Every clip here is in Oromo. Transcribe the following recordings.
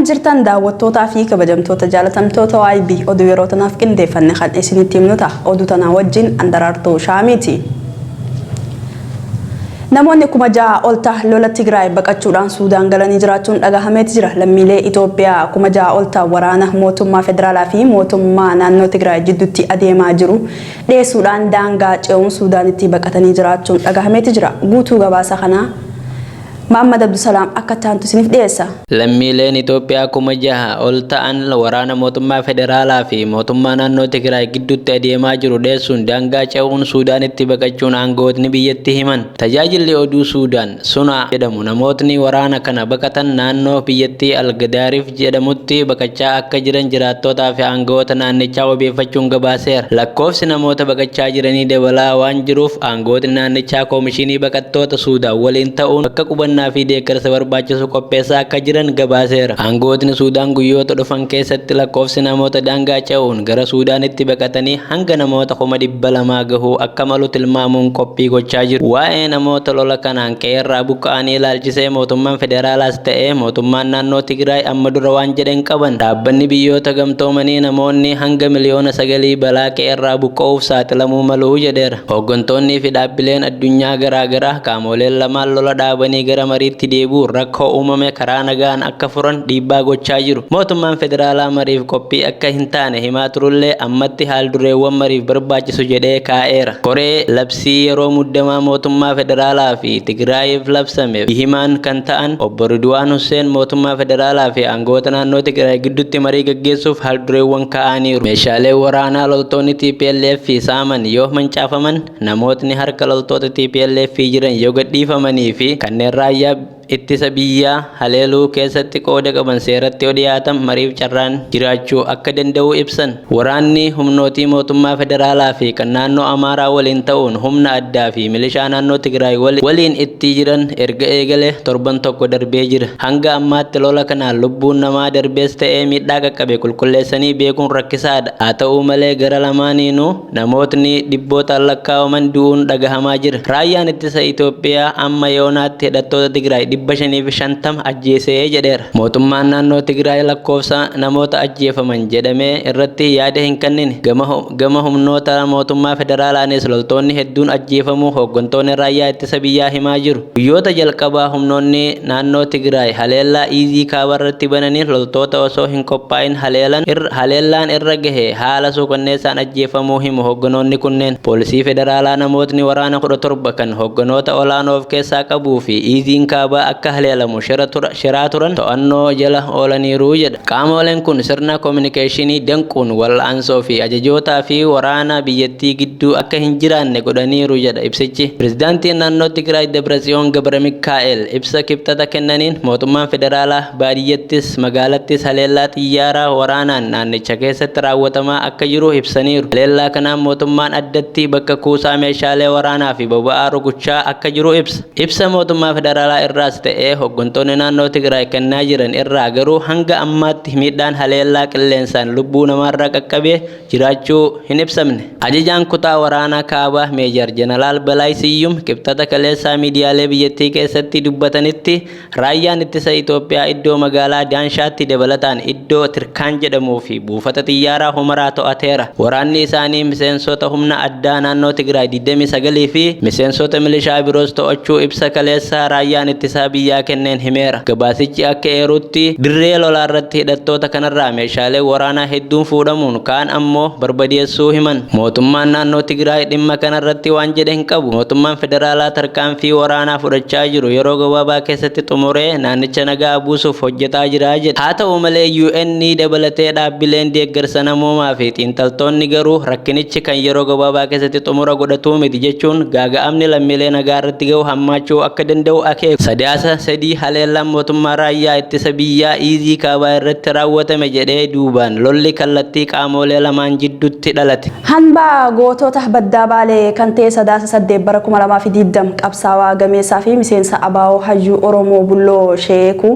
Jirtan daawwattootaa fi kabajamtoota jaalatamtoota YB, oduu yeroo tanaaf qindeeffanne kan isinitti himnu ta'a. Oduu tanaa wajjin Andaraartuu Shaamiiti. Namoonni 6,000 ol ta'an lola Tigraay baqachuudhaan Suudaan galanii jiraachuun dhagahameeti jira. Lammiilee Itoophiyaa 6,000 ol ta'an waraana mootummaa federaalaa fi mootummaa naannoo Tigraay jidduutti adeemaa jiru dheessuudhaan daangaa ce'uun Suudaanitti baqatanii jiraachuun dhagahameeti jira. Guutuu gabaasa kanaa Muhammad Abdusalaam akka taantu isiniif dhiyeessa. Lammiileen Itoophiyaa 6,000 ol ta'an waraana mootummaa federaalaa fi mootummaa naannoo Tigraay gidduutti adeemaa jiru dheessuun daangaa ce'uun Suudaanitti baqachuun aangawootni biyyatti himan. Tajaajilli oduu Suudaan Sunaa jedhamu namootni waraana kana baqatan naannoo biyyattii Al-Gadaarif jedhamutti baqachaa akka jiran jiraattootaa fi aangawoota naannichaa wabeeffachuun gabaaseera. Lakkoofsi namoota baqachaa jiranii dabalaa waan jiruuf aangawootni naannichaa Koomishinii Baqattoota Suudaan waliin ta'uun bakka qubannaa fi deeggarsa barbaachisu qopheessaa akka jiran gabaaseera. Aangawootni Suudaan guyyoota dhufan keessatti lakkoofsi namoota daangaa ce'uun gara Suudaanitti baqatanii hanga namoota 200,000 gahuu akka malu tilmaamuun qophii gochaa jiru. Waa'ee namoota lola kanaan qe'eerraa buqqa'anii ilaalchisee mootummaan federaalaas ta'ee mootummaan naannoo Tigraay amma dura waan jedhe hin qaban. Dhaabbanni Biyyoota Gamtoomanii namoonni hanga miliyoona 9 balaa qe'eerraa buqqa'uuf saaxilamuu malu jedheera. Hooggantoonnii fi dhaabbileen addunyaa garaa garaa qaamooleen lamaan lola dhaabanii gara mariitti deebi'uun rakkoo uumame karaa nagaan akka furan dhiibbaa gochaa jiru. Mootummaan federaalaa mariif qophii akka hin taane himaa turullee ammatti haal-dureewwan mariif barbaachisu jedhee kaa'eera. Koree labsii yeroo muddamaa mootummaa federaalaa fi Tigraayiif labsame himaan kan ta'an obbo Ridwaan Husseen mootummaa federaalaa fi aangawoota naannoo Tigraay gidduutti marii gaggeessuuf haal-dureewwan kaa'aniiru. Meeshaaleen waraanaa loltoonni TPLF saaman yoo mancaafaman, namootni harka loltoota TPLF jiran yoo gadhiifamanii fi kanneen raayyaa ittisa biyyaa haleeluu keessatti qooda qaban seeratti yoo dhiyaatan mariif carraan jiraachuu akka danda'u ibsan. Waraanni humnootii mootummaa federaalaa fi kan naannoo Amaaraa waliin ta'uun humna addaa fi milishaa naannoo Tigraay waliin itti jiran erga eegale torban tokko darbee jira. Hanga ammaatti lola kanaan lubbuun namaa darbees ta'ee miidhaa qaqqabe qulqulleessanii beekuun rakkisaadha. Haa ta'uu malee gara lamaaniinuu namootni dhibbootaan lakkaa'aman du'uun dhagahamaa jira. Raayyaan ittisa Itoophiyaa amma yoonaatti hidhattoota Tigraay 550 ajjeesee jedheera. Mootummaan naannoo Tigraay lakkoofsa namoota ajjeefaman jedhamee irratti yaada hin kennine. Gama humnoota mootummaa federaalaanis loltoonni hedduun ajjeefamuu hooggantoonni raayyaa ittisa biyyaa himaa jiru. Guyyoota jalqabaa humnoonni naannoo Tigraay haleellaa Iizii kaabarratti bananii loltoota osoo hin qophaa'in haleellaan irra gahe haala suukanneessaan ajjeefamuu himu hoogganoonni kunneen. Poolisii federaalaa namootni waraana 17 kan hoogganoota olaanoo of keessaa qabuu fi Iiziin kaabaa akka haleelamu shiraa turan to'annoo jala oolaniiru jedha. Qaamoleen kun sirna kominikeeshinii danquun wal'aansoo fi ajajootaa fi waraana biyyattii gidduu akka hin jiraanne godhaniiru jedha ibsichi. Pirezidaantiin naannoo Tigraay Dabratsiyoon Gabra Mikaa'el ibsa Kibxata kennaniin mootummaan federaalaa baadiyyattis magaalattis haleellaa xiyyaaraa waraanaan naannicha keessatti raawwatamaa akka jiru ibsaniiru. Haleellaa kanaan mootummaan addatti bakka kuusaa meeshaalee waraanaa fi boba'aa rukuchaa akka jiru ibsa. Ibsa mootummaa federaalaa irraas ta'ee hooggantoonni naannoo Tigraay kennaa jiran irraa garuu hanga ammaatti miidhaan haleellaa qilleensaan lubbuu namaarra qaqqabee jiraachuu hin ibsamne. Ajajaan kutaa waraanaa kaabaa Meejar Jeneraal Balaay Siyyum Kibxata kaleessaa miidiyaalee biyyattii keessatti dubbatanitti raayyaan ittisa Itoophiyaa iddoo magaalaa Daanshaatti dabalataan iddoo Tirkaan jedhamuu fi buufata xiyyaaraa Humaraa to'ateera. Waraanni isaanii miseensota humna addaa naannoo Tigraay 29 fi miseensota milishaa biroos to'achuu ibsa kaleessaa raayyaan ittisaa biyyaa kenneen himeera. Gabaasichi akka eerutti dirree lolaarratti hidhattoota kanarraa meeshaalee waraanaa hedduun fuudhamuun kaan ammoo barbadeessuu himan. Mootummaan naannoo Tigraay dhimma kanarratti waan jedhe hin qabu. Mootummaan federaalaa tarkaanfii waraanaa fudhachaa jiru yeroo gabaabaa keessatti xumuree naannicha nagaa buusuuf hojjetaa jira jedha. Haa ta'u malee UN dabalatee dhaabbileen deeggarsa namoomaa fi xiinxaltoonni garuu rakkinichi kan yeroo gabaabaa keessatti xumura godhatuu miti jechuun gaaga'amni lammiilee nagaa irratti gahu hammaachuu akka danda'u akeeku. Sadaasa 3 haleellaan mootummaa raayyaa ittisa biyyaa Iizii kaabaa irratti raawwatame jedhee duubaan lolli kallattii qaamolee lamaan jidduutti dhalate. Hambaa gootota Baddaa Baalee kan ta'e Sadaasa 8 bara 2020 qabsaawaa gameessaa fi miseensa ABO hayyuu Oromoo Bulloo Sheekuu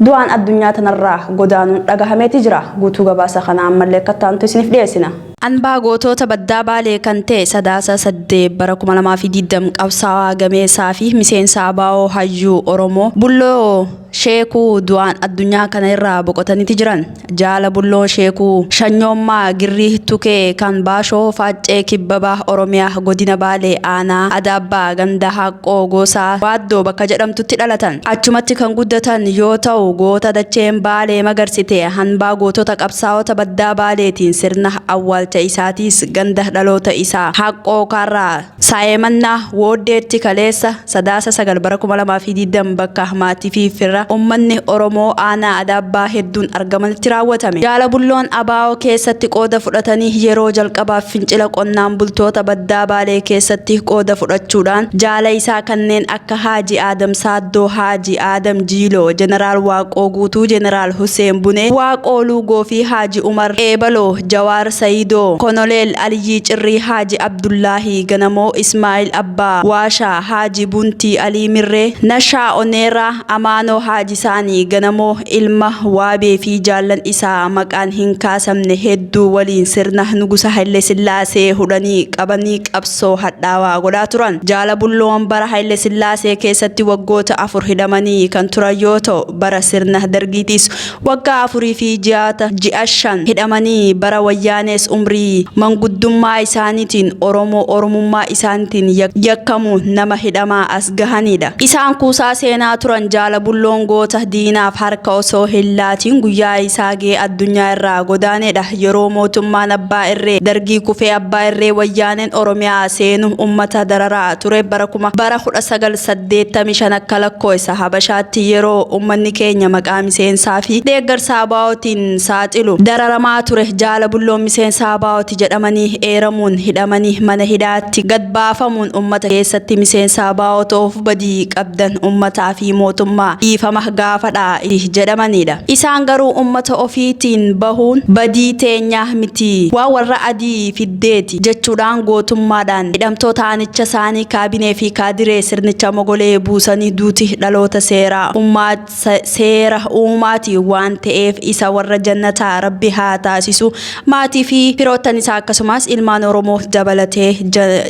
du'aan addunyaa tanarraa godaanuun dhagahameeti jira. Guutuu gabaasa kanaa ammallee akka taantu isiniif dhiyeessina. Anbaa gootota baddaa Baalee kan ta'e Sadaasa 8 bara 2020 qabsaa'aa gameessaa fi miseensa ABO hayyuu Oromoo Bulloo Sheekuu du'aan addunyaa kana irraa boqotaniiti jiran. Jaala Bulloo Sheekuu Shanyoommaa Girrii Tukee kan Baashoo Faaccee Kibbabaa Oromiyaa godina Baalee aanaa Adaabbaa ganda Haqqoo Gosaa Waaddoo bakka jedhamtutti dhalatan. Achumatti kan guddatan yoo ta'u goota dacheen Baalee magarsite hanbaa gootota qabsaa'ota baddaa Baaleetiin sirna awwaalcha isaatiis ganda dhaloota isaa Haqqoo Kaarraa Saayemannaa Wooddeetti kaleessa Sadaasa 9 bara 2020 bakka maatii fi fira uummanni Oromoo aanaa Adaabbaa hedduun argamanitti raawwatame. Jaala Bulloon ABO keessatti qooda fudhatanii yeroo jalqabaaf fincila qonnaan bultoota baddaa Baalee keessatti qooda fudhachuudhaan jaala isaa kanneen akka Haaji Aadam Saaddoo, Haaji Aadam Jiiloo, Jeneraal Waaqoo Guutuu, Jeneraal Hussein Bunee, Waaqoo Luugoo fi Haaji Umar Eebaloo, Jawaar Sayidoo, Konoleel Aliyyii Cirrii, Haaji Abdullaahi Ganamoo, Ismaa'il Abbaa Waashaa, Haaji Buntii Alii Mirree, Nashaa Oneeraa, Amaanoo Haaji Saanii Ganamoo, ilma Waabee fi jaallan isaa maqaan hin kaasamne hedduu waliin sirna Nugusa Haile Sillaasee hudhanii qabanii qabsoo hadhaawaa godhaa turan. Jaala Bulloon bara Haile Sillaasee keessatti waggoota 4 hidhamanii kan turan yoo ta'u bara sirna Dargiitiis waggaa 4 fi ji'a 5 hidhamanii bara Wayyaanees umrii manguddummaa isaaniitiin Oromoo Oromummaa isaaniitiin yakkamuun nama hidhamaa as gahanidha. Isaan kuusaa seenaa turan. Jaala Bulloon goota diinaaf harka osoo hin laatiin guyyaa isaa ga'ee addunyaa irraa godaanedha. Yeroo mootummaan abbaa irree Dargii kufee abbaa irree Wayyaaneen Oromiyaa seenu uummata dararaa ture bara 1985 akka lakkoofsa Habashaatti yeroo uummanni keenya maqaa miseensaa fi deeggarsa ABOtiin saaxilu dararamaa ture. Jaala Bulloon miseensa ABOti jedhamanii eeramuun hidhamanii mana hidhaatti gad baafamuun uummata keessatti miseensa ABO ta'uuf badii qabdan uummataa fi mootummaa dhiifama gaafadhaa jedhamanidha. Isaan garuu uummata ofiitiin bahuun badii teenyaa miti waa warra adii fiddeeti jechuudhaan gootummaadhaan hidhamtoota aanicha isaanii kaabinee fi kaadiree sirnicha mogolee buusanii duuti dhaloota seera uumaati waan ta'eef isa warra jannataa rabbi haa taasisu. Maatii fi firoottan isaa akkasumas ilmaan Oromoo dabalatee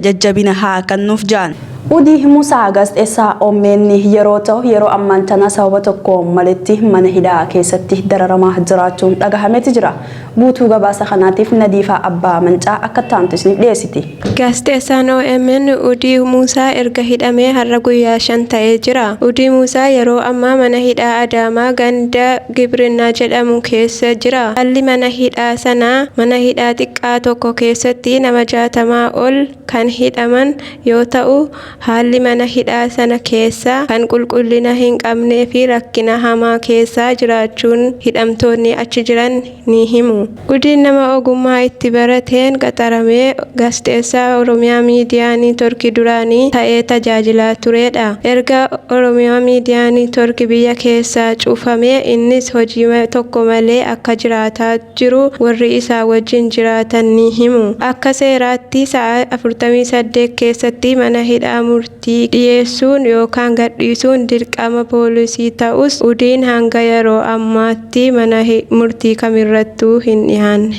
jajjabina haa kennuuf jaan. Udii Musaa gaazexeessaa OMN yeroo ta'u yeroo ammaan tana sababa tokko maletti mana hidhaa keessatti dararamaa jiraachuun dhagahameeti jira. Guutuu gabaasa kanaatiif Nadiifaa Abbaa Mancaa akka taantu isiniif dhiyeessiti. Gaazexeessaan OMN Udii Musaa erga hidhamee har'a guyyaa 5 ta'ee jira. Udii Musaa yeroo ammaa mana hidhaa Adaamaa ganda Gibrinnaa jedhamu keessa jira. Haalli mana hidhaa sanaa mana hidhaa xiqqaa tokko keessatti nama 60 ol kan hidhaman yoo ta'u haalli mana hidhaa sana keessa kan qulqullina hin qabnee fi rakkina hamaa keessa jiraachuun hidhamtoonni achi jiran ni himu. Udiin nama ogummaa itti barateen qaxaramee gaazexeessaa Oromiyaa Miidiyaa Niitworkii duraanii ta'ee tajaajilaa turedha. Erga Oromiyaa Miidiyaa Niitworkii biyya keessaa cufamee innis hojii tokko malee akka jiraataa jiru warri isaa wajjin jiraatan ni himu. Akka seeraatti sa'a 48 keessatti mana hidhaa murtii dhiyeessuun yookaan gadhiisuun dirqama poolisii ta'us Udiin hanga yeroo ammaatti mana murtii kamirrattuu hin dhiyaanne.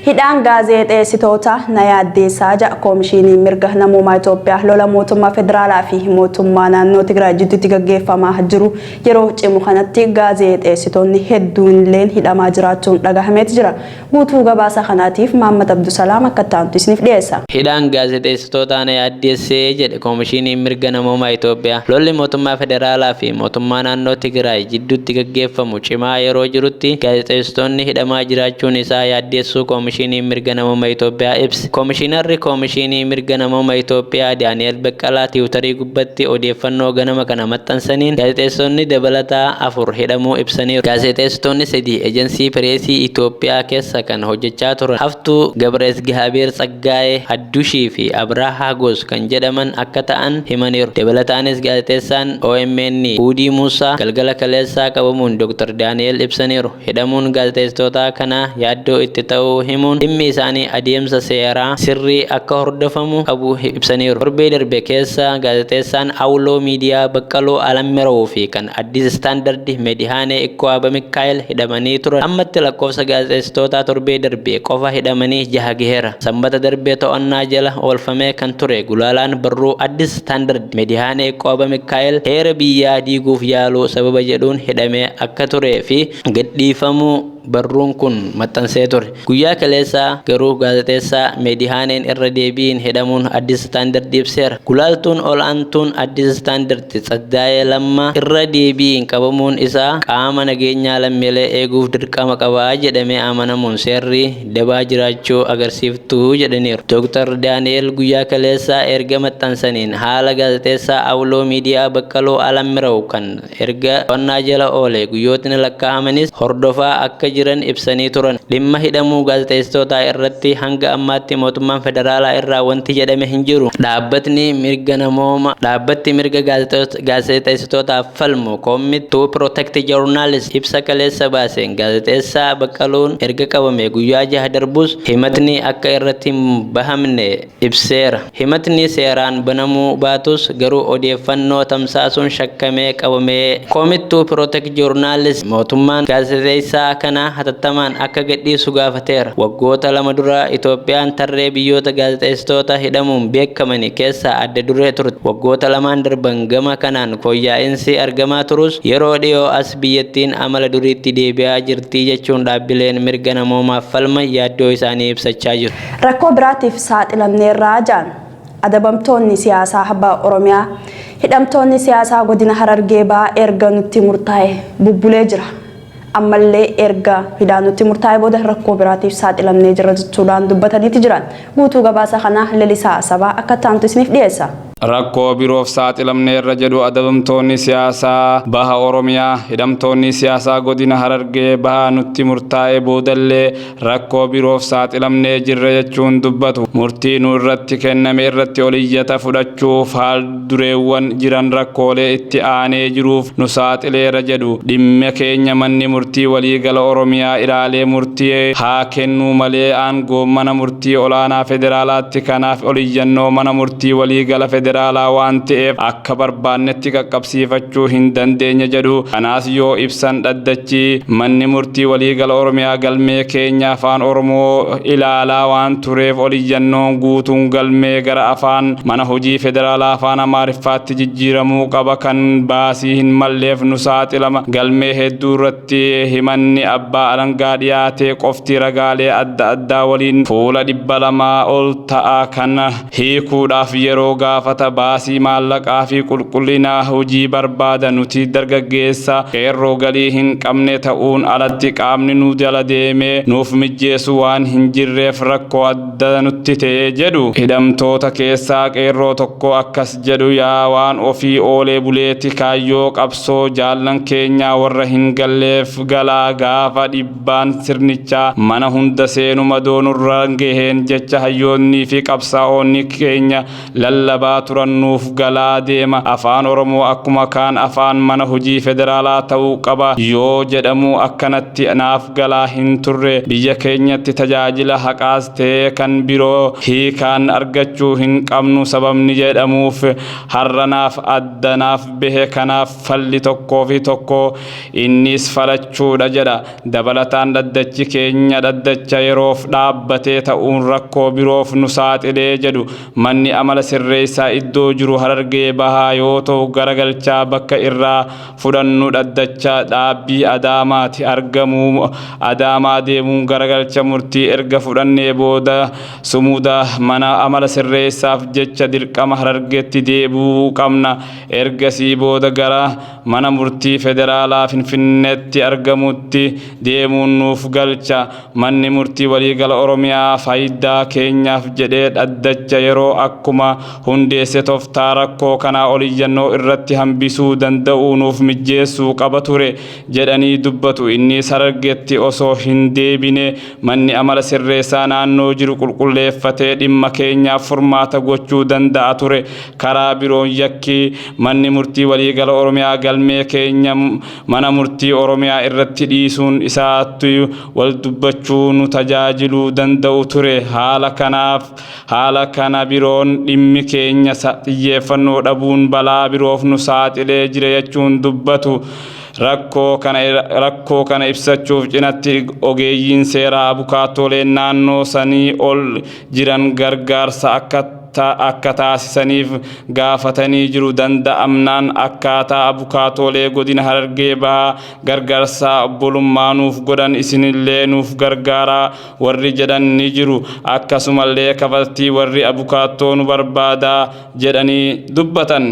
Hidhaan gaazexeessitoota na yaaddeessaa ja'a Koomishinii Mirga Namoomaa Itoophiyaa. Lola mootummaa federaalaa fi mootummaa naannoo Tigraay jidduutti gaggeeffamaa jiru yeroo cimu kanatti gaazexeessitoonni hedduun illeen hidhamaa jiraachuun dhagahameeti jira. Guutuu gabaasa kanaatiif Mahammad Abdusalaam akka taantu isiniif dhiyeessa. Hidhaan gaazexeessitoota na yaaddeessee jedhe Koomishinii Mirga Namoomaa Itoophiyaa. Lolli mootummaa federaalaa fi mootummaa naannoo Tigraay jidduutti gaggeeffamu cimaa yeroo jirutti gaazexeessitoonni hidhamaa jiraachuun isaa yaaddeessuu Koomishinii Mirga Namoomaa Itoophiyaa ibse. Koomishinarri Koomishinii Mirga Namoomaa Itoophiyaa Daani'el Baqqalaa Tiwutarii gubbatti odeeffannoo ganama kana maxxansaniin gaazexeessitoonni dabalataa 4 hidhamuu ibsaniiru. Gaazexeessitoonni 3 Ejensii Pireesii Itoophiyaa keessa kan hojjechaa turan Haftuu Gabreesgihaabeer Tsaggaayee Haddushii fi Abrahaa Gos kan jedhaman akka ta'an himaniiru. Dabalataanis gaazexeessaan OMN Udii Musaa galgala kaleessaa qabamuun Dr. Daani'el ibsaniiru. Hidhamuun gaazexeessitoota kanaa yaaddoo itti ta'uu himuun himuun dhimmi isaanii adeemsa seeraa sirrii akka hordofamu qabu ibsaniiru. Torbee darbe keessa gaazexeessaan Awuloo Miidiyaa Baqqaloo Alammiroo fi kan Addis Standard Medihaanee Ikkoo Abamikaa'el hidhamanii turan. Ammatti lakkoofsa gaazexeessitootaa torbee darbe qofa hidhamanii jaha gaheera. Sanbata darbee to'annaa jala oolfamee kan ture gulaalaan barruu Addis Standard Medihaanee Ikkoo Abamikaa'el heera biyyaa diiguuf yaaluu sababa jedhuun hidhamee akka turee fi gadhiifamuu barruun kun maxxansee ture. Guyyaa kaleessaa garuu gaazexeessaa Medihaaneen irra deebiin hidhamuun Addis Standard ibseera. Gulaaltuun ol aantuun Addis Standard Tsaddaayee Lammaa irra deebiin qabamuun isaa qaama nageenyaa lammiilee eeguuf dirqama qabaa jedhamee amanamuun seerri dabaa jiraachuu agarsiiftuu jedhaniiru. Dr. Daani'el guyyaa kaleessaa erga maxxansaniin haala gaazexeessaa Awuloo Miidiyaa Baqqaloo Alammiroo kan erga to'annaa jala oole guyyootni lakkaa'amanis hordofaa akka jiran ibsanii turan. Dhimma hidhamuu gaazexeessitootaa irratti hanga ammaatti mootummaan federaalaa irraa wanti jedhame hin jiru. Dhaabbatni mirga namooma dhaabbatti mirga gaazexeessitootaaf falmu Commit to Protect Journalists ibsa kaleessa baaseen gaazexeessaa Baqqaluun erga qabame guyyaa 6 darbus himatni akka irratti hin bahamne ibseera. Himatni seeraan banamuu baatus garuu odeeffannoo tamsaasuun shakkamee qabamee Commit to Protect Journalists mootummaan gaazexeessaa kana hatattamaan akka gadhiisu gaafateera. Waggoota 2 dura Itoophiyaan tarree biyyoota gaazexeessitoota hidhamuun beekamani keessaa adda duree turte. Waggoota 2 darban gama kanaan fooyya'insi argamaa turus yeroo dhiyoo as biyyattiin amala duriitti deebi'aa jirti jechuun dhaabbileen mirga namoomaaf falma yaaddoo isaanii ibsachaa jiru. Rakkoo biraatiif saaxilamneerraa jaan adabamtoonni siyaasaa Abbaa Oromiyaa hidhamtoonni siyaasaa godina Harargee Bahaa erga nutti murtaa'e bubbulee jira. Ammallee erga hidhaa nutti murtaa'e booda rakkoo biraatiif saaxilamnee jira jechuudhaan dubbataniiti jiran. Guutuu gabaasa kanaa Lalisaa Sabaa akka taantu isiniif dhiyeessa. Rakkoo biroof saaxilamneerra jedhu adabamtoonni siyaasaa Baha Oromiyaa. Hidhamtoonni siyaasaa godina Harargee Bahaa nutti murtaa'e boodallee rakkoo biroof saaxilamnee jirra jechuun dubbatu. Murtii nu irratti kenname irratti oliyyata fudhachuuf haal dureewwan jiran rakkoolee itti aanee jiruuf nu saaxileera jedhu. Dhimma keenya manni murtii waliigala Oromiyaa ilaalee murtii haa kennuu malee aangoo mana murtii olaanaa federaalaatti, kanaaf oliyyannoo mana murtii waliigala federaalaa waan ta'eef akka barbaannetti qaqqabsiifachuu hin dandeenye jedhu. Kanaas yoo ibsan dhaddachi manni murtii waliigala Oromiyaa galmee keenya afaan Oromoo ilaalaa waan tureef oliyyannoon guutuun galmee gara afaan mana hojii federaalaa afaan Amaariffaatti jijjiiramuu qaba, kan baasii hin malleef nu saaxilama. Galmee hedduu irratti himanni abbaa alangaa dhiyaatee qofti ragaalee adda addaa waliin fuula 200 ol ta'a, kan hiikuudhaaf yeroo gaafata, baasii maallaqaa fi qulqullina hojii barbaada. Nuti dargaggeessa qeerroo galii hin qabne ta'uun alatti qaamni nu jala deemee nuuf mijjeessu waan hin jirreef rakkoo adda nutti ta'e jedhu. Hidhamtoota keessaa qeerroo tokko akkas jedhu: "Yaa waan ofii, oolee buleeti kaayyoo qabsoo jaallan keenyaa warra hin galleef galaa. Gaafa dhibbaan sirnichaa mana hunda seenu madoonurra gaheen jecha hayyoonnii fi qabsaa'onni keenya lallabaa turan nuuf galaa deema. Afaan Oromoo akkuma kaan afaan mana hojii federaalaa ta'uu qaba yoo jedhamu akkanatti naaf galaa hin turre. Biyya keenyatti tajaajila haqaas ta'ee kan biroo hiikaan argachuu hin qabnu sababni jedhamuuf har'a naaf adda naaf bahe. Kanaaf falli tokkoo fi tokko, innis falachuudha" jedha. Dabalataan dhaddachi keenya dhaddacha yeroof dhaabbatee ta'uun rakkoo biroof nu saaxilee jedhu. Manni amala sirreessaa iddoo jiru Harargee Bahaa yoo ta'u, garagalchaa bakka irraa fudhannu dhaddacha dhaabbii Adaamaati argamu. Adaamaa deemuun garagalcha murtii erga fudhannee booda sumuda mana amala sirreessaaf jecha dirqama Harargeetti deebi'uu qabna. Ergasii booda gara mana murtii federaalaa Finfinneetti argamutti deemuun nuuf galcha. Manni murtii waliigala Oromiyaa faayidaa keenyaaf jedhee dhaddacha yeroo akkuma hundeesse dhiyeesse tooftaa rakkoo kanaa oliyyannoo irratti hambisuu danda'u nuuf mijjeessuu qaba ture jedhanii dubbatu. Innis Harargeetti osoo hin deebine manni amala sirreessaa naannoo jiru qulqulleeffatee dhimma keenyaaf furmaata gochuu danda'a ture. Karaa biroon yakki manni murtii waliigala Oromiyaa galmee keenya mana murtii Oromiyaa irratti dhiisuun isaatti wal dubbachuu nu tajaajiluu danda'u ture. Haala kanaaf haala kana biroon dhimmi keenya xiyyeeffannoo dhabuun balaa biroof nu saaxilee jira jechuun dubbatu. Rakkoo kana ibsachuuf cinatti ogeeyyiin seeraa abukaatooleen naannoo sanii ol jiran gargaarsa akka taasisaniif gaafatanii jiru. Danda'amnaan akkaataa abukaatoolee godina Harargee Bahaa gargaarsa obbolummaa nuuf godhan isinillee nuuf gargaaraa warri jedhan ni jiru. Akkasumallee kafaltii warri abukaattoo nu barbaadaa jedhanii dubbatan.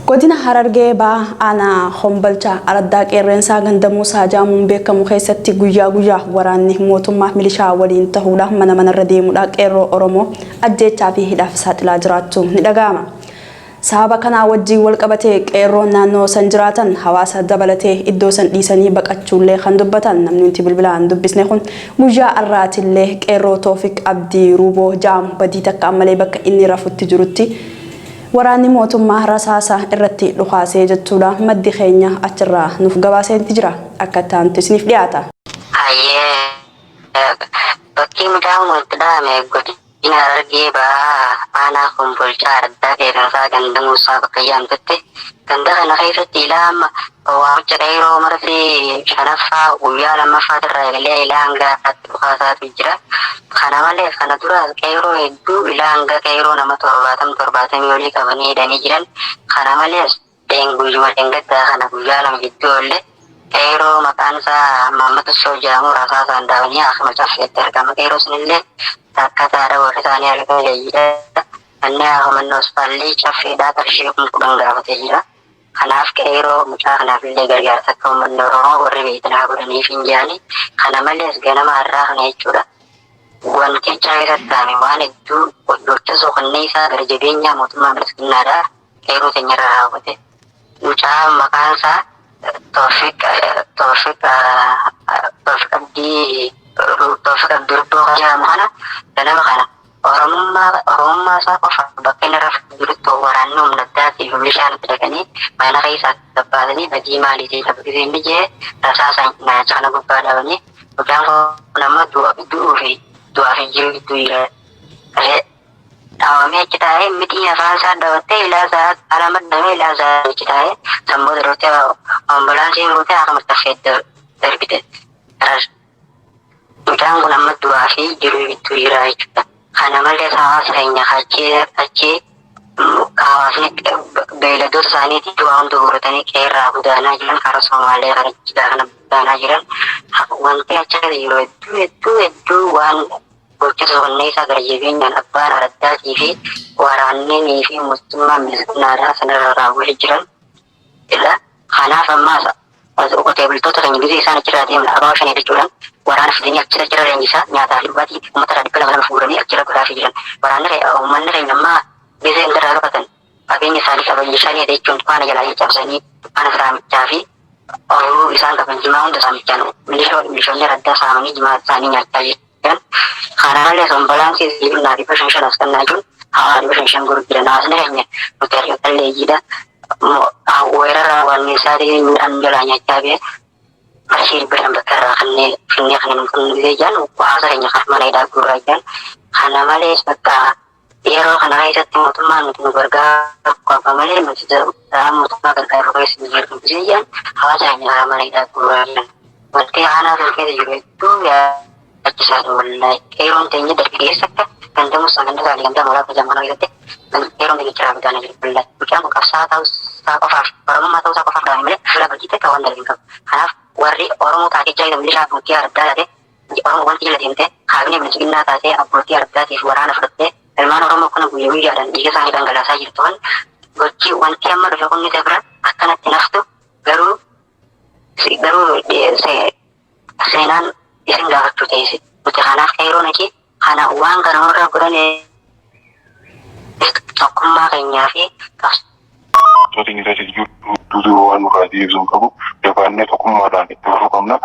Godina Harargee Bahaa aanaa Hombolchaa araddaa Qeerrensaa ganda Muusaa jaamuun beekamu keessatti guyyaa guyyaa waraanni mootummaa milishaa waliin ta'uudhaan mana manarra deemuudhaan qeerroo Oromoo ajjeechaa fi hidhaaf saaxilaa jiraachuu ni dhaga'ama. Sababa kanaa wajjin wal qabatee qeerroon naannoo san jiraatan hawaasa dabalatee iddoo san dhiisanii baqachuullee kan dubbatan namni nuti bilbilaan dubbisne kun guyyaa har'aatillee qeerroo Toofiq Abdii Ruuboo jaamu badii takka ammalee bakka inni rafutti jirutti waraanni mootummaa rasaasa irratti dhukaasee jechuudha. Maddi keenya achirraa nuuf gabaaseeti jira. Akka itti isiniif dhiyaata. Hayyee, bakki mucaan walitti dhahame godina Harargee Bahaa aanaa Kombolchaa araddaa Qeerransaa ganda Muusaa bakka jedhamtutti. Ganda kana keessatti ilaa amma waamicha qeerroo marti shanaffaa guyyaa lammaffaati irraa eegalee ilaa hanga har'aatti dhukaasaatu jira. Kana malees kana dura qeerroo hedduu ilaa hanga qeerroo nama 70, 70 olii qabanii hidhanii jiran. Kana malees guyyuma dheengaddaa kana guyyaa 2 gidduu illee qeerroo maqaan isaa Mahammad Ussoo jedhamu rasaasaan dhaabanii akkuma caffeetti argama. Qeerroo sunillee rakkataadha, warri isaanii harka jayyidha. Manni haakamanna hospitaalli caffeedhaa qarshii 10,000 gaafatee jira. Kanaaf qeerroo mucaa kanaaf illee gargaarsa akka uummanni Oromoo warri beektan haa godhaniif hin jaani. Kana malees ganama har'aa kana jechuudha. Wanti achaa keessatti ta'ame waan hedduu gocha suukanneessaa gara jabeenyaa mootummaa bilisummaadhaa qeerroo teenyarra raawwate. Mucaa maqaan isaa Toofiq Toofiq Toofiq Abdii Toofiq Abdii Rubboo jedhamu kana ganama kana Oromummaa isaa qofa bakka inni rafu jirutti waraanni humna addaatii fi milishaan itti dhaqanii mana keessaa gabbaasanii badii maaliitii qabu gisee inni jee rasaasa naacha kana gubbaa dhaabanii mucaan kun amma du'uu fi du'aa fi jiru gidduu jira. Dhaawamee achi taa'ee mixii afaan isaa dhawattee ilaa isaa ala maddamee ilaa isaa achi taa'ee samboota dhuftee ambulaansiin guutee akka murtaffee darbite. Mucaan kun amma du'aa fi jiruu gidduu jira jechuudha. Kana malees hawaasa keenya achii hawaasni beeyladoota isaaniitii du'aa hunda guurratanii qeerraa godaanaa jiran, karaa Somaalee karaa Jijjigaa kana godaanaa jiran. Wanti achi keessa jiru hedduu hedduu hedduu waan gocha suukanneessaa gara jabeenyaan abbaan araddaatii fi waraanneenii fi mootummaan bilisummaadhaa sanarra raawwatee jiran dha. Kanaaf ammaas qotee bultoota keenya gisee isaan achirraa deeman abaaboo shanii jechuudhaan waraana fidanii achirra jira leenjisaa nyaataa fi dhugaatii uummata irraa 200 200 fuudhanii achirra godhaafii jiran. Waraanni uummanni keenya ammaa gisee irraa dhokatan qabeenya isaanii qaban shanii jechuun dukkaana jalaa cabsanii dukkaana saamichaa fi ooyiruu isaan qaban jimaa hunda saamichaan milishoonni raddaa saamanii jimaa isaanii nyaachaa jiran. Kana malees ambulaansii dhibbaa 500 as kennaa jiru hawaasa 500 gurguran hawaasni keenya nuti harka qalleeyyiidha. Weerara waan isaatii midhaan jalaa nyaachaa bee qarshii 500 bakka irraa kanneen finnee kana nu kun gisee jiran hawaasa keenya kan mana hidhaa guuraa jiran. Kana malees bakka yeroo kana keessatti mootummaan nuti nu gargaaru qaba malee nuti mootummaa gargaaru keessa hin jirru gisee jiran hawaasa keenya karaa mana hidhaa guuraa jiran. Wanti aanaa sun keessa jiru hedduu yaachisaadha wallaahi. Qeerroon teenya dargaggeessa akka ganda Musaa, ganda Saalii, ganda Mooraa Jaammanoo keessatti qeerroon teenya jiraa gudaanaa jiru wallaahi. Mucaan kun qabsaa'aa ta'uu isaa qofaaf, Oromummaa ta'uu isaa qofaaf dhaame malee fuula hojii takka waan dalage hin qabu. Kanaaf warri Oromoo taatee jira milishaa abbootii araddaa taate Oromoo wanti jala deemtee kaabinee bilisummaa taatee abbootii araddaatiif waraana fudhattee ilmaan Oromoo kana guyyaa guyyaadhaan dhiiga isaanii dhangalaasaa jirtu kan gochi wanti amma dhufe kun ni dabra akkanatti naftu garuu seenaan isin gaafachuu teesse nuti. Kanaaf qeerroon achi kana waan kana warra godhan. Tokkummaa keenyaa fi qabsoo Duuba waan nurraa deebisuu hin qabu. Jabaannee tokkummaadhaan itti fufuu qabna.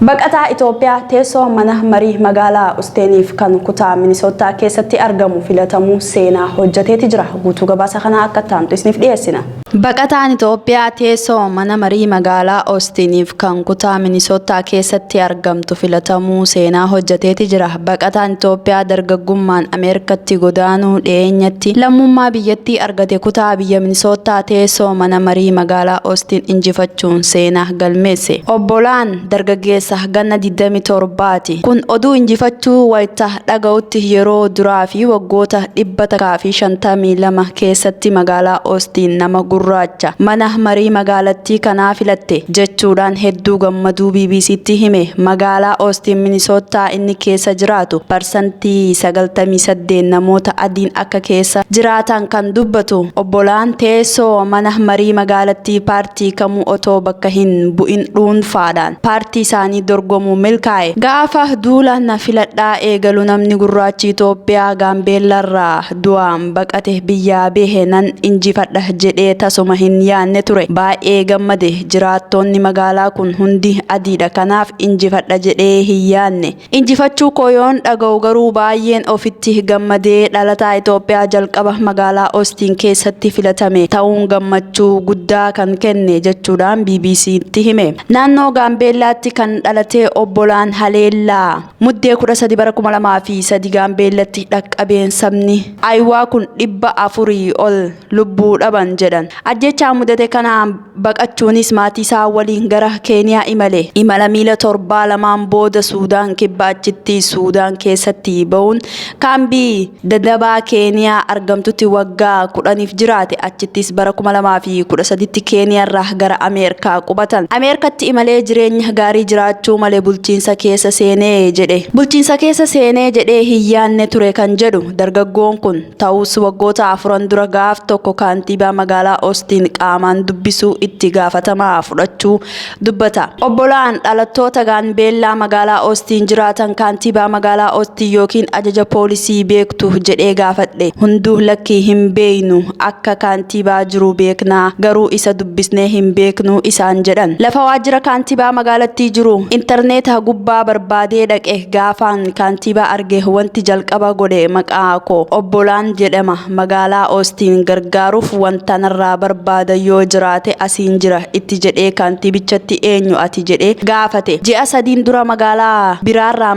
Baqataa Itoophiyaa teessoo mana marii magaalaa Usteeniif kan kutaa Minisootaa keessatti argamu filatamuu seenaa hojjeteeti jira. Guutuu gabaasa kanaa akka taantu isiniif dhiyeessina. Baqataan Itoophiyaa teessoo mana marii magaalaa Oostiniif kan kutaa Minisootaa keessatti argamtu filatamuu seenaa hojjeteeti jira. Baqataan Itoophiyaa dargaggummaan Ameerikatti godaanuu dhiyeenyatti lammummaa biyyattii argate kutaa biyya Minisootaa teessoo mana marii magaalaa Oostin injifachuun seenaa galmeesse. Obbolaan dargaggeessa ganna 27ti. Kun oduu injifachuu wayita dhaga'utti yeroo duraa fi waggoota 152 keessatti magaalaa Oostin nama gurraacha mana marii magaalattii kanaa filatte jechuudhaan hedduu gammaduu BBCtti hime. Magaalaa Oostin Minisootaa inni keessa jiraatu 98% namoota adiin akka keessa jiraatan kan dubbatu obbolaan teessoo mana marii magaalattii paartii kamuu otoo bakka hin bu'in dhuunfaadhaan paartii isaanii dorgomuu milkaa'e. Gaafa duula na filadhaa eegalu namni gurraachi Itoophiyaa Gaambeellarraa du'aan baqate biyyaa bahe nan injifadha jedhee tasuma hin yaanne ture. Baay'ee gammade. Jiraattonni magaalaa kun hundi adiidha, kanaaf injifadha jedhee hin yaanne. Injifachuu koo yoon dhaga'u garuu baay'een ofitti gammadee dhalataa Itoophiyaa jalqaba magaalaa Oostiin keessatti filatame ta'uun gammachuu guddaa kan kenne jechuudhaan BBCtti hime. Naannoo Gaambeellaatti kan dhalate obbolaan Haleellaa Muddee 13 bara 2003 Gaambeellatti dhaqqabeen sabni Ayiwaa kun 400 ol lubbuu dhaban jedhan. Ajjechaa mudate kanaan baqachuunis maatii isaa waliin gara Keeniyaa imale. Imala miila torbaa lamaan booda Suudaan kibba, achitti Suudaan keessatti bahuun kaambii Dadabaa Keeniyaa argamtutti waggaa 10f jiraate. Achittis bara 2013tti Keeniyaarraa gara Ameerikaa qubatan. Ameerikatti imalee jireenya gaarii jiraachuu malee bulchiinsa keessa seenee jedhe. Bulchiinsa keessa seenee jedhee hin yaanne ture kan jedhu dargaggoon kun, ta'us waggoota afuran dura gaaf tokko kaantiibaa magaalaa Oostiin qaamaan dubbisuu itti gaafatamaa fudhachuu dubbata. Obbolaan dhalattoota Gaambeellaa magaalaa Oostiin jiraatan kaantiibaa magaalaa Oostiin yookiin ajaja poolisii beektu jedhee gaafadhe. Hunduu lakkii, hin beeynu, akka kaantiibaa jiru beeknaa, garuu isa dubbisnee hin beeknu isaan jedhan. Lafa waajjira kaantiibaa magaalattii jiru intarneeta gubbaa barbaadee dhaqe. Gaafaan kaantiibaa arge wanti jalqaba godhe maqaa koo obbolaan jedhama, magaalaa Oostiin gargaaruuf wanta narraa barbaada yoo jiraate asiin jira itti jedhee kaantiibichatti eenyu ati jedhee gaafate. Ji'a 3n dura magaalaa biraarraa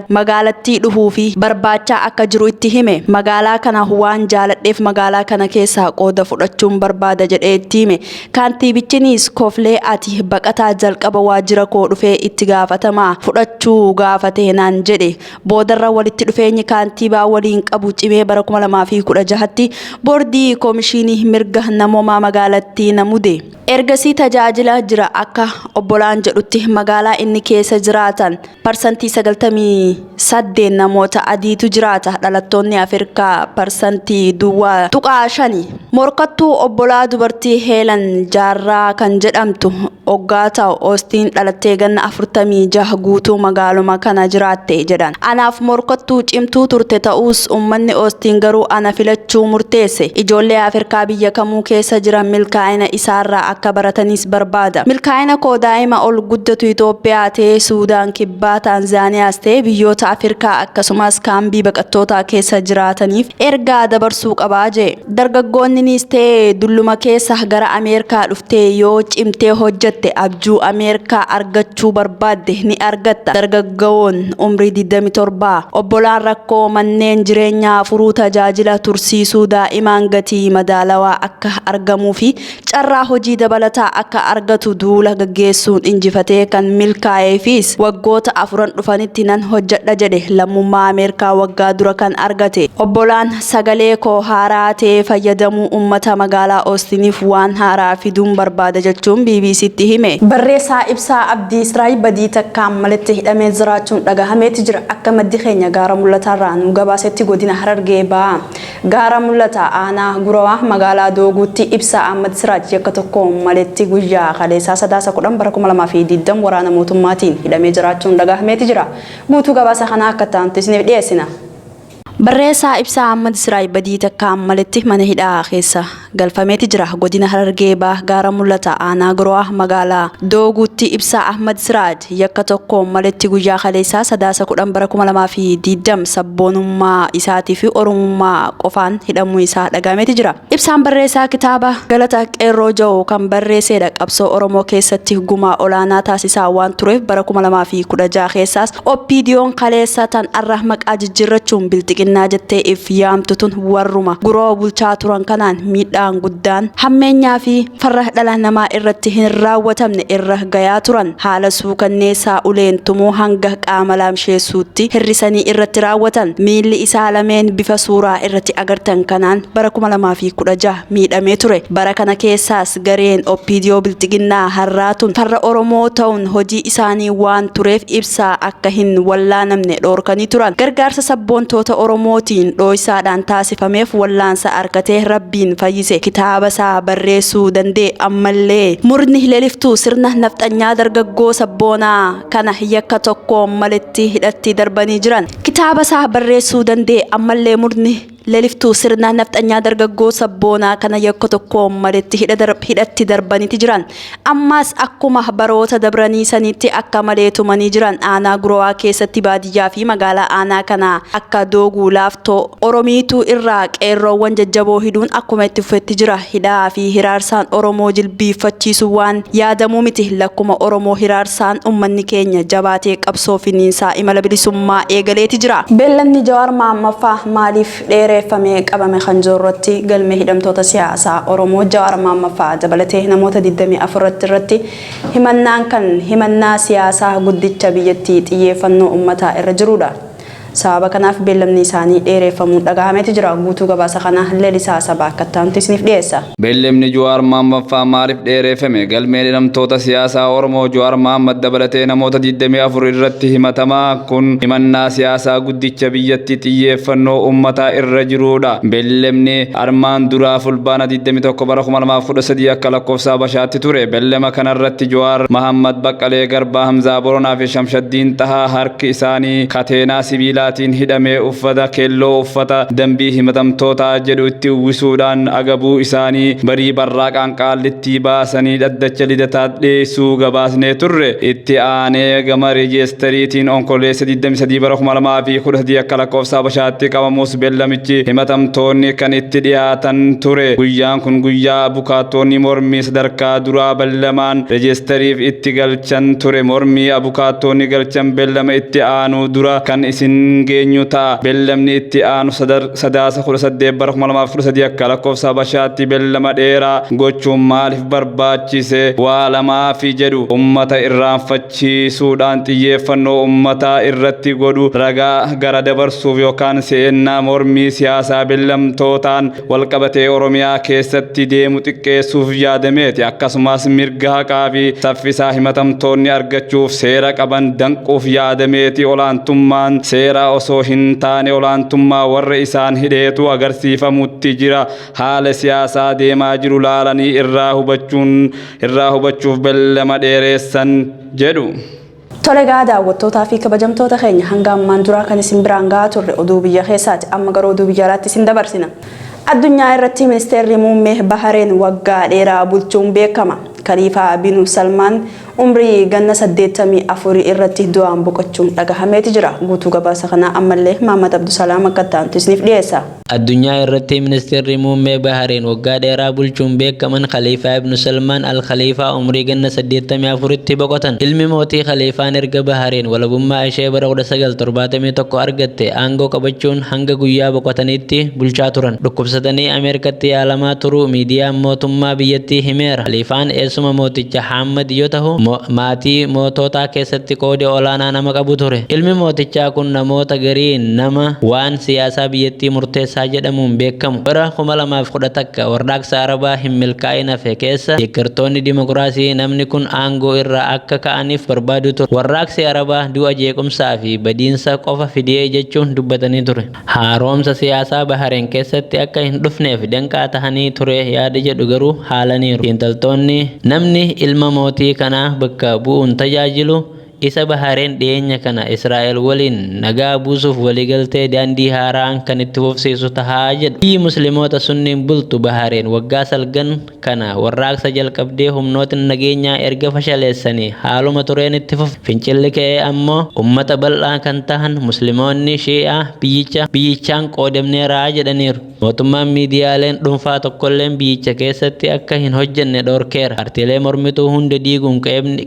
magaalattii dhufuu fi barbaachaa akka jiru itti hime. Magaalaa kana waan jaaladheef magaalaa kana keessaa qooda fudhachuun barbaada jedhee itti hime. Kaantiibichinis koflee ati baqataa jalqaba waajjira koo dhufee itti gaafatamaa fudhachuu gaafate naan jedhe. Boodarra walitti dhufeenyi kaantiibaa waliin qabu cimee bara 2016tti boordii koomishinii mirga namoomaa magaalattii na mude. Ergasii tajaajila jira. Akka obbolaan jedhutti magaalaa inni keessa jiraatan 98% namoota adiitu jiraata. Dhalattoonni Afrikaa 0.5%. Morkattuu obbolaa dubartii Heelan Jaarraa kan jedhamtu oggaa ta'u, Oostiin dhalattee ganna 46 guutuu magaaluma kana jiraatte jedhan. Anaaf morkattuu cimtuu turte, ta'us uummanni Oostiin garuu ana filachuu murteesse. Ijoollee Afrikaa biyya kamuu keessa jiran milkaa'ina isaarraa akka baratanis barbaada. Milkaa'ina koo daa'ima ol guddatu Itoophiyaa ta'ee, Suudaan Kibbaa, Taanzaaniyaas ta'e biyyoota Afrikaa akkasumas kaambii baqattootaa keessa jiraataniif ergaa dabarsuu qabaa jee. Dargaggoonninis ta'e dulluma keessa gara Ameerikaa dhuftee yoo cimtee hojjette abjuu Ameerikaa argachuu barbaadde ni argatta. Dargaggoon umrii 27 obbolaan rakkoo manneen jireenyaa furuu, tajaajila tursiisuu daa'imaan gatii madaalawaa akka argamuu fi carraa hojii dabalataa akka argatu duula gaggeessuun injifatee kan milkaa'eefis waggoota afuran dhufanitti nan hojjedha jedhe lammummaa Ameerikaa waggaa dura kan argate. Obbolaan sagalee koo haaraa ta'ee fayyadamuu uummata magaalaa Oostiniif waan haaraa fiduun barbaada jechuun BBCtti hime. Barreessaa Ibsaa Abdii Siraaj badii takkaan malitti hidhamee jiraachuun dhagahameeti jira. Akka maddi keenya gaara mul'ataarraa nu gabaasetti godina Harargee ba'a. Gaara mul'ataa aanaa Gurawaa magaalaa Dooguutti Ibsaa Ahmad Siraaj yakka tokko maletti guyyaa kaleessaa Sadaasa 10 bara 2020 waraana mootummaatiin hidhamee jiraachuun dhagahameeti jira. Guutuu gabaasa kanaa akka ta'antu isiniif dhiyeessina. Barreessaa Ibsaa Ahmad Siraaj badii takkaan maletti mana hidhaa keessa galfameeti jira. Godina Harargee Baah gaara mul'ata aanaa Girowaa magaalaa Dooguutti Ibsaa Ahmad Siraaj yakka tokkoon maletti guyyaa kaleessaa Sadaasa 10 bara 2020 sabboonummaa isaatii fi Oromummaa qofaan hidhamuu isaa dhagahameeti jira. Ibsaan barreessaa kitaaba Galata Qeerroo Ja'u kan barreesseedha. Qabsoo Oromoo keessatti gumaa olaanaa taasisaa waan tureef bara 2016 keessaas OPDOn kaleessa tan arra maqaa jijjiirrachuun bilxiqinnaa jettee if yaamtu tun warruma guroo bulchaa turan kanaan miidhaan guddaan hammeenyaa fi farra dhala namaa irratti hin raawwatamne irra gayaa turan. Haala suukanneessaa uleen tumuu hanga qaama laamsheessuutti hir'isanii irratti raawwatan. Miilli isaa lameen bifa suuraa irratti agartan kanaan bara 2016 miidhamee ture. Bara kana keessaas gareen OPDO bilxiginnaa har'aa tun farra Oromoo ta'uun hojii isaanii waan tureef Ibsaa akka hin wallaanamne dhoorkanii turan. Gargaarsa sabboontoota Oromootiin dhooysaadhaan taasifameef wallaansa arkatee Rabbiin fayyise. Kitaaba isaa barreessuu danda'e. Ammallee murni leliftuu sirna nafxanyaa dargaggoo sabboonaa kana yakka tokkoon maletti hidhatti darbanii jiran. Kitaaba isaa barreessuu danda'e. Ammallee murni leliftuu sirna nafxanyaa dargaggoo sabboonaa kana yakka tokkoon maletti hidhatti darbaniti jiran. Ammas akkuma baroota dabranii sanitti akka malee tumanii jiran. Aanaa Gurowaa keessatti baadiyyaa fi magaalaa aanaa kanaa akka Dooguu Laaftoo Oromiituu irraa qeerroowwan jajjaboo hidhuun akkuma itti fufetti jira. Hidhaa fi hiraarsaan Oromoo jilbiiffachiisu waan yaadamuu miti. Lakkuma Oromoo hiraarsaan ummanni keenya jabaatee qabsoo finiinsaa imala bilisummaa eegaleeti jira. Beellamni Jawaar Mahaammadfaa maaliif dheereeffamee qabame kan jiru irratti galmee hidhamtoota siyaasaa Oromoo Jawaar Mahaammadfaa dabalatee namoota 24 irratti himannaan kan himannaa siyaasaa guddicha biyyattii xiyyeeffannoo ummataa irra jiruudha. Sababa kanaaf beellamni isaanii dheereeffamuun dhagahameeti jira. Guutuu gabaasa kanaa Lelisaa Sabaa akka itti aanutti isiniif dhiyeessa. Beellamni Jawaar Mahaammadfaa maaliif dheereeffame? Galmeen hidhamtoota siyaasaa Oromoo Jawaar Mahaammad dabalatee namoota 24 irratti himatamaa kun himannaa siyaasaa guddicha biyyattii xiyyeeffannoo ummataa irra jiruudha. Beellamni armaan duraa Fulbaana 21 bara 2013 akka lakkoofsa Habashaatti ture. Bellama kanarratti Jawaar Mahaammad, Baqqalee Garbaa, Hamzaa Boronaa fi Shamshaddiin Xahaa harki isaanii kateenaa sibiilaatiin hidhamee uffata keelloo uffata dambii himatamtootaa jedhu itti uwwisuudhaan agabuu isaanii barii barraaqaan Qaallittii baasanii dhaddacha Lidataa dhiyeessuu gabaasnee turre. Itti aanee gama reejeestariitiin Onkololeessa 23 bara 2013 akka lakkoofsa Habashaatti qabamus bellamichi himatamtoonni kan itti dhiyaatan ture. Guyyaan kun guyyaa abukaattoonni mormii sadarkaa duraa bellamaan reejeestariif itti galchan ture. Mormii abukaattoonni galchan bellama itti aanu dura kan isin geenyu ta'a. Bellamni itti aanu Sadaasa 18 bara 2013 akka lakkoofsa Habashaatti bellama dheeraa gochuun maaliif barbaachise? Waa lamaafi jedhu. Ummata irraanfachiisuudhaan xiyyeeffannoo ummataa irratti godhu ragaa gara dabarsuuf yookaan se'ennaa mormii siyaasaa bellamtootaan walqabatee Oromiyaa keessatti deemu xiqqeessuuf yaadameeti. Akkasumas mirga haqaa fi saffisaa himatamtoonni argachuuf seera qaban danquuf yaadameeti. Olaantummaan seeraa osoo hin taane olaantummaa warra isaan hidheetu agarsiifamutti jira. Haala siyaasaa deemaa jiru laalanii irraa hubachuun irraa hubachuuf bellama dheereessan jedhu. Tole egaa daawwattootaa fi kabajamtoota keenya hanga ammaan duraa kan isin biraan gahaa turre oduu biyya keessaati. Amma gara oduu biyya alaatti isin dabarsina. Addunyaa irratti ministeerri muummee Bahareen waggaa dheeraa bulchuun beekama. Kaliifaa Binu Salmaan umrii ganna 84 irratti du'aan boqochuun dhagahameeti jira. Guutuu gabaasa kanaa ammallee Mahaammad Abdusalaam akka itti aanutti isiniif dhiyeessa. Addunyaa irratti Ministirri Muummee Bahareen waggaa dheeraa bulchuun beekaman Khaliifaa Ibnu Salmaan Al Khaliifaa umrii ganna 84tti boqotan. Ilmi mootii Khaliifaan erga Bahareen walabummaa ishee bara 1971 argatte aangoo qabachuun hanga guyyaa boqotaniitti bulchaa turan. Dhukkubsatanii Ameerikatti yaalamaa turuu miidiyaan mootummaa biyyattii himeera. Khaliifaan eessuma mooticha Haammad yoo tahu, maatii mootootaa keessatti qooda olaanaa nama qabu ture. Ilmi mootichaa kun namoota gariin nama waan siyaasaa biyyattii murteessaa jedhamuun beekamu. Bara 2011 Warraaqsa Arabaa hin milkaa'in hafe keessa deeggartoonni dimokiraasii namni kun aangoo irraa akka ka'aniif barbaadu ture. Warraaqsi Arabaa du'a, jeequmsaa fi badiinsa qofa fidee jechuun dubbatanii ture. Haaromsa siyaasaa Bahareen keessatti akka hin dhufneef danqaa tahanii ture yaada jedhu garuu haalaniiru. Xiinxaltoonni namni ilma mootii kanaa bakka bu'uun tajaajilu isa Bahareen dhiyeenya kana Israa'el waliin nagaa buusuuf waliigaltee daandii haaraan kan itti fufsiisu tahaa jedhu. Biyyi Musliimoota Sunniin bultu Bahareen waggaa salgan kana warraaqsa jalqabdee humnootni nageenyaa erga fashaleessanii haaluma tureen itti fufe. Fincilli ka'ee ammoo ummata bal'aa kan tahan Musliimoonni Shii'aa biyyicha biyyichaan qoodamneeraa jedhaniiru. Mootummaan miidiyaaleen dhuunfaa tokkolleen biyyicha keessatti akka hin hojjenne dhorkeera. Paartiilee mormituu hunda diiguun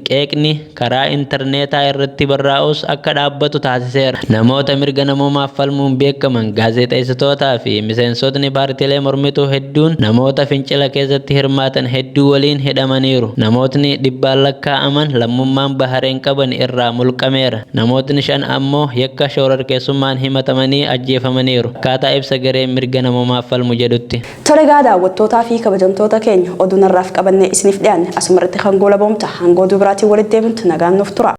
qeeqni karaa intarneetaa irratti barraa'us akka dhaabbatu taasiseera. Namoota mirga namoomaaf falmuun beekaman gaazexeessitootaa fi miseensotni paartiilee mormituu hedduun namoota fincila keessatti hirmaatan hedduu waliin hidhamaniiru. Namootni dhibbaan lakkaa'aman lammummaan Bahareen qaban irraa mulqameera. Namootni 5 ammoo yakka shororkeessummaan himatamanii ajjeefamaniiru. Akkaataa ibsa gareen mirga namoomaaf falmu jedhutti. Tole egaa daawwattootaa fi kabajamtoota keenya oduu narraaf qabannee isiniif dhiyaanne asumarratti kan goolabamu ta'a. Hanga oduu biraatiin walitti deebintu nagaan nuuf tura.